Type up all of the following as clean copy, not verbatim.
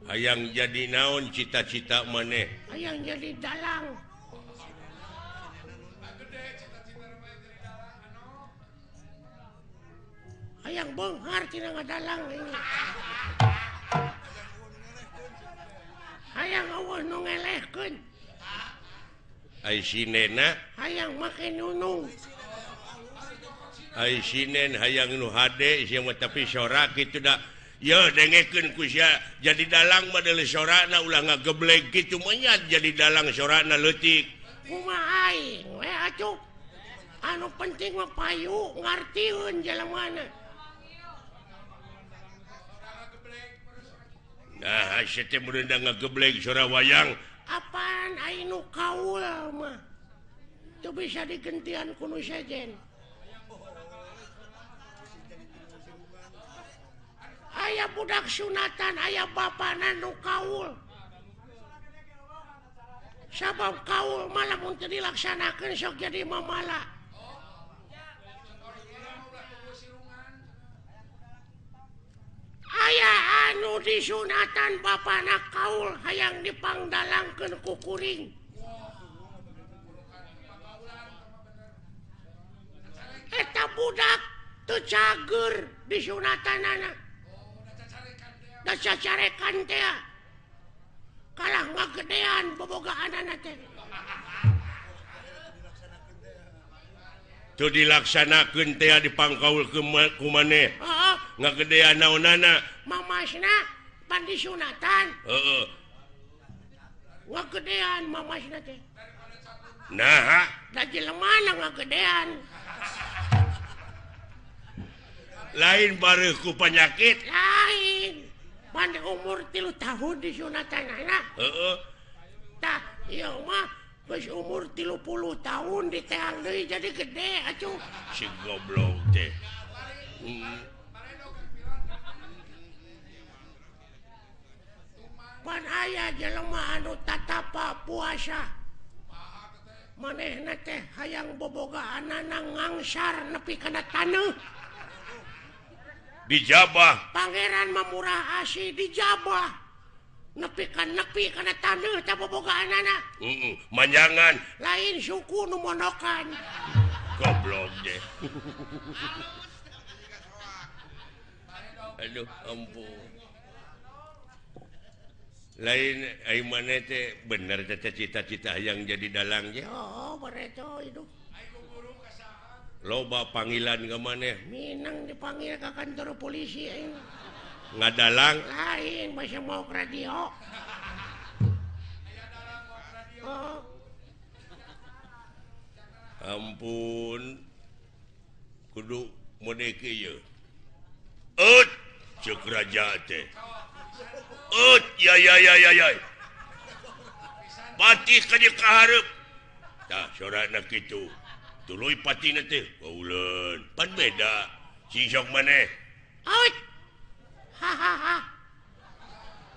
Hayang jadi naon cita-cita maneh? Hayang jadi dalang. Hayang beunghar tina ngadalang ini. Hayang eueuh nu ngelehkeun. Ai sinena hayang make nunung. Ai sinen hayang nu hade sia mah tapi sorak kitu da. Ye dengekeun ku sia jadi dalang mah deuleu sorana ulah ngageblek kitu menyat jadi dalang sorana leutik. Kumaha aing we atuh. Anu penting mah payu ngartieun jelemana. Nah, sia teh mun ngageblek sora wayang. Apaan aing nu kaul mah. Teu bisa digentian ku nu sejen. Aya budak sunatan, aya bapana nu kaul. Sabab kaul malah mun teu dilaksanakeun sok jadi mamala. Aya anu disunatan bapana kaul hayang dipangdalangkeun ku kuring. Eta budak teu cager disunatanana. Da cacarekan teh kalah ngagedean bobogaanana teh. Teu dilaksanakeun teh dipangkaul ku maneh. Heeh. Ngagedean naonana? Mamasna pan disunatan. Heeh. Ngagedean mamasna teh. Naha? Da jelemana ngagedean. Lain bareuh ku panyakit. Lain. Pan umur 3 tahun disunatan anak. Heeh. Tah, ieu mah geus umur 30 tahun diteang deui jadi gede atuh. Si goblok teh. Pan aya jelema anu tatapa puasa. Manehna teh hayang bobogaanana ngangsar nepi kana taneuh. Dijabah. Pangeran Mamurah Asih dijabah. Nepi kana taneuh teh bobogaanana. Heeh, manjangan. Lain suku nu monokan. Goblok deh. Aduh, ampun. Lain ai maneh teh bener teh cita-cita hayang jadi dalang ge. Oh, bareto hidup. Loba panggilan ke maneh? Minang dipanggil ke kantor polisi aing. Ngadalang? Lain, masih mau ke radio. Oh. Ampun. Kudu modeke ieu. Eut, ceuk raja teh. Eut, ya ya ya ya ya. Patih ka dieu ka hareup. Tah sorana kitu. Tuluy patina teh, kauleun. Pan beda. Sing sok maneh. Out. Ha ha ha.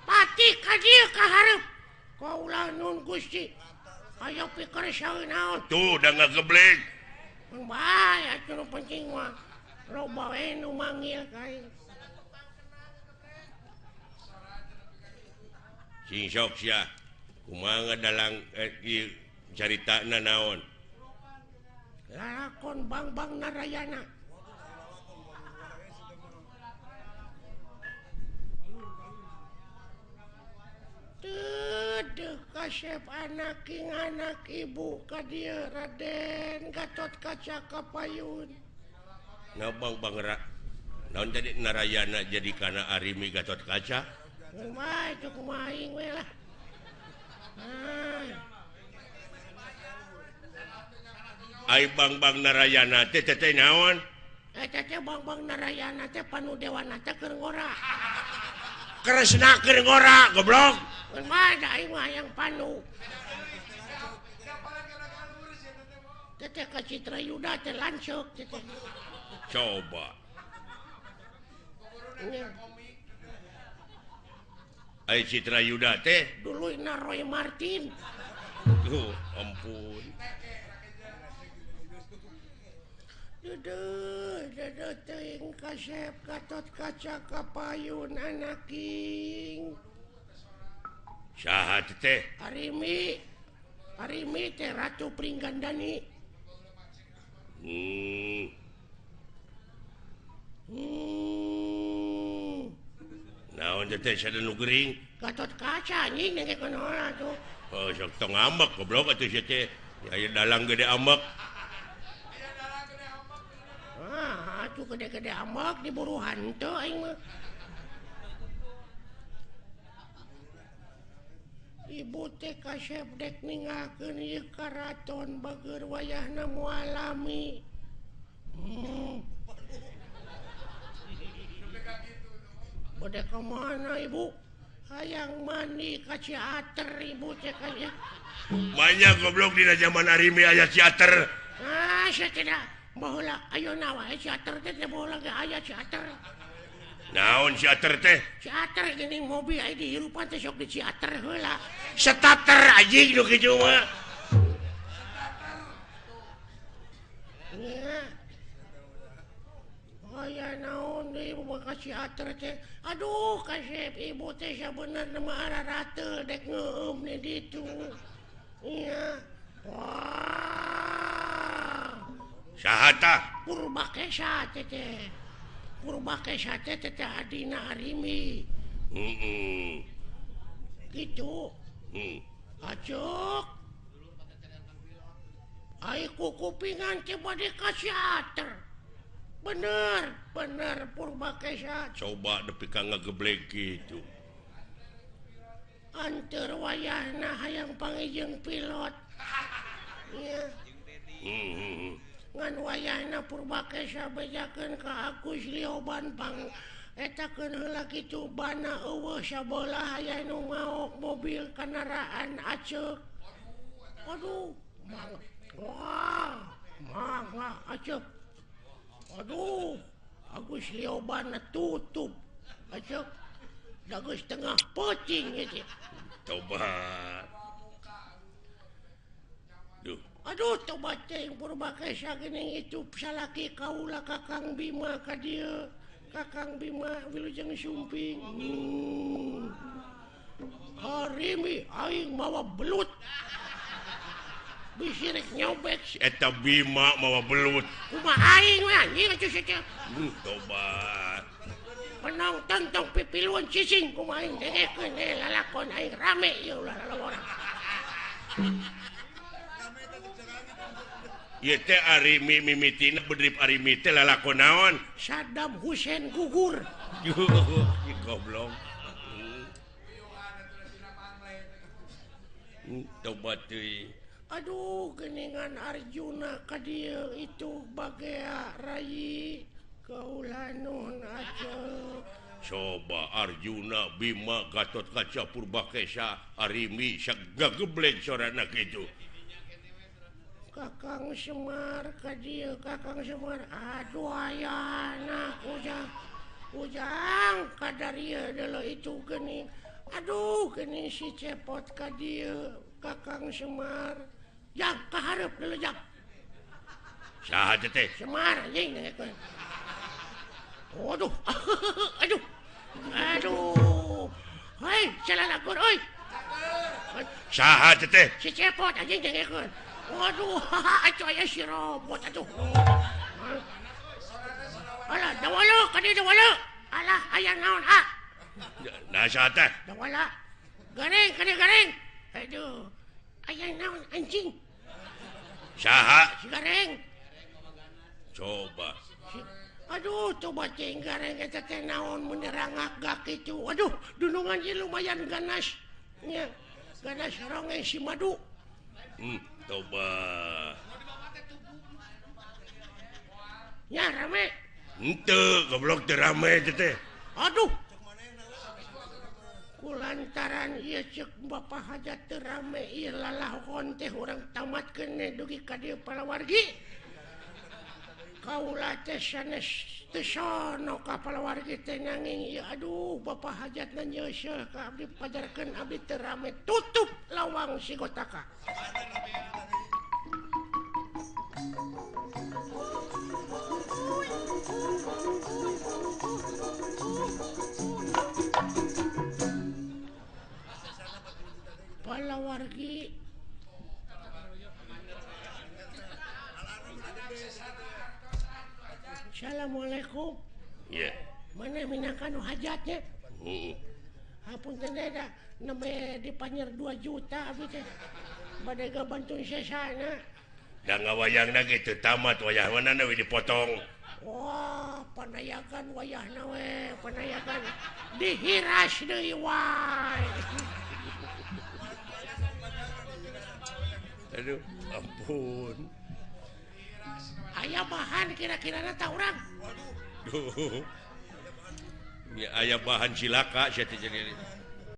Patih ka dieu ka hareup. Kaula nun Gusti. Ayo pikir saeun naon. Tuh da ngageblek. Mun bae atuh nu penting mah. Loba we nu manggil ka aing. Sing sok sia. Kumaha ngadalang ieu caritana naon? Lalakon Bang-Bang Narayana. Teu kasep anak king anak ibu ka dieu Raden Gatot Kaca Kapayun. Ngabang Bang Ra. Naon jadi Narayana jadi kana Arimi Gatot Kaca? Kumaha itu kumaha aing we lah. Ah. Ai Bang-Bang Narayana teh teh naon? Eta teh Bang-Bang Narayana teh panu dewana teh keur ngora. Kresna keur ngora, goblok. Kumaha da aing mah hayang panu. Teh teh ka Citra Yuda teh lanceuk teh. Coba. Ai Citra Yuda teh duluyna Roy Martin. Tuh, ampun. Duh, Teu teuing kasep Gatot Kaca kapayun anaking. Saha teh? Arimi. Arimi teh Ratu Pringgandani. Naon teh sada nu gering? Gatot Kaca anjing dengekeun heula tuh. Oh, sok tong ambek goblok atuh sia teh. Aya dalang gede ambek. Ah, atuh gede-gede ambek diburu hantu aing mah. Ibu teh kasep dek ninggalkeun ieu karaton bageur wayahna moal lami. Bade ka mana ibu? Hayang mandi ka Ciater ibu teh kaya. Banyak goblok dina zaman Arimi aya Ciater. Ah, sia tidak. Baheula ayeuna wae Ciater teh teh baheula ge aya Ciater. Naon Ciater teh? Ciater geuning mobil aya dihirupan teh sok di Ciater heula. Starter anjing nu kitu mah. Nya. Aya naon deui ibu ka Ciater teh. Aduh kasep ibu teh sabenerna mah ararateul dek ngeueum di ditu. Nya. Wah. Saha tah? Purbakesa teh teh. Purbakesa teh teh adina Arimi. Heeh. Kitu. Acuk. Ai kukupingan teh bade ka Ciater. Bener, bener Purbakesa. Coba nepi ka ngageblek kitu. Anteur wayahna hayang panggih pilot. Nya. Ngan wayahna Purbakesa bejakeun ka Agus Lioban pang etakeun heula kitu bana eueuh sabelah aya nu maok mobil kendaraan aceuk. Aduh, mang. Wah, mangga aceuk. Aduh, Agus Lioban tutup. Aceuk. Da geus tengah peuting ieu. Tobat. Duh. Aduh, tobat teh Purbakesa geuning itu salaki kaula Kakang Bima ka dieu. Kakang Bima wilujeng sumping. Harimi aing mawa belut. Bisi rek nyobek si eta Bima mawa belut. Kumaha aing we anjing atuh sia teh. Tobat. Penonton tong pipiluan cicing kumaha aing dengekeun lalakon aing rame ieu ulah lalawara. Ieu teh Arimi mimitina bedrip Arimi teh lalakon naon? Saddam Hussein gugur. Goblok. Tobat teuing. Aduh, geningan Arjuna ka dieu itu bagea rayi kaula nuhun aceuk. Coba Arjuna, Bima, Gatot Kaca, Purbakesa, Arimi sagageblek sorana kitu. Kakang Semar ka dieu, Kakang Semar. Aduh ayana ujang. Ujang kadarieu deuleu itu geuning. Aduh geuning si Cepot ka dieu, Kakang Semar. Jang kahareup deuleu jang. Saha teh? Semar anjing dengekeun. Waduh. Aduh. Aduh. Hei, salalakon euy. Saha teh? Si Cepot anjing dengekeun. Waduh, atuh aya si robot atuh. Alah, dawala ka dieu dawala. Alah, aya naon ah? Nah, saha teh? Dawala. Gareng, ka dieu gareng. Aduh. Aya naon anjing? Saha? Si gareng. Coba. Aduh, coba cing gareng eta teh naon mun rangak kitu. Aduh, dunungan ieu lumayan ganas. Nya, ganas rongeng si madu. Coba. Nya rame. Henteu, goblok teu rame teh. Aduh. Kulantaran ieu ceuk Bapak Hajat teu rame ieu lalahon teh urang tamatkeun dugi ka dieu palawargi. Kaula teh sanes teu sono ka palawargi teh nanging ieu aduh Bapak Hajatna nyeuseuh ka abdi pajarkeun abdi teu rame tutup lawang sigotaka. Assalamualaikum. Iya. Mana minangka nu hajatnya? Heeh. Hapunten da nembe dipanyer 2 juta abdi teh. Bade gabantuan sesana. Da ngawayangna ge teu tamat wayah mana we dipotong. Wah, panayakan wayahna we, panayakan dihiras deui wae. Aduh, ampun. Aya bahan kira-kirana ta urang. Waduh. Aya bahan cilaka sia teh jadi.